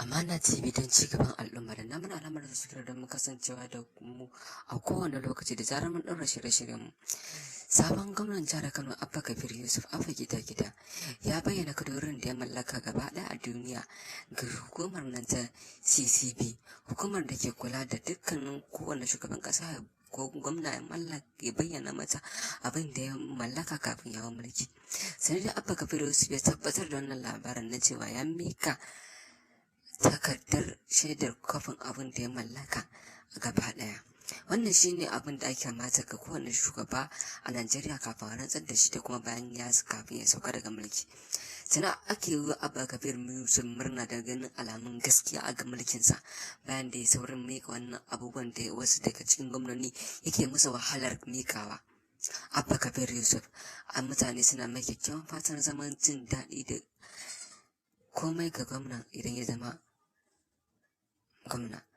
Amana TV don ci gaban al'umma da na mana alamar subscribe don kasancewa da mu a kowane lokaci da zarar mun ɗaura shirye-shiryenmu. Sabon gwamnan jihar Kano, Abba Kabir Yusuf, Abba Gida Gida, ya bayyana kadorin da ya mallaka gaba ɗaya a duniya ga hukumar nan ta CCB, hukumar da ke kula da dukkanin kowane shugaban ƙasa ko gwamna ya mallaka, ya bayyana mata abin da ya mallaka kafin ya hau mulki. Sai da Abba Kabir Yusuf ya tabbatar da wannan labarin na cewa ya mika takardar shaidar kwafin abin da ya mallaka gaba ɗaya. Wannan shine abin da ake kamata ga kowane shugaba a Najeriya kafin a rantsar da shi da kuma bayan ya kafin ya sauka daga mulki. Sannan ake yi wa Abba Kabir Yusuf murna da ganin alamun gaskiya a ga mulkinsa bayan da ya saurin mika wannan abubuwan da wasu daga cikin gwamnoni yake musu wahalar mikawa. Abba Kabir Yusuf, a mutane suna mai kyakkyawan fatan zaman jin daɗi da komai ga gwamna idan ya zama gwamna.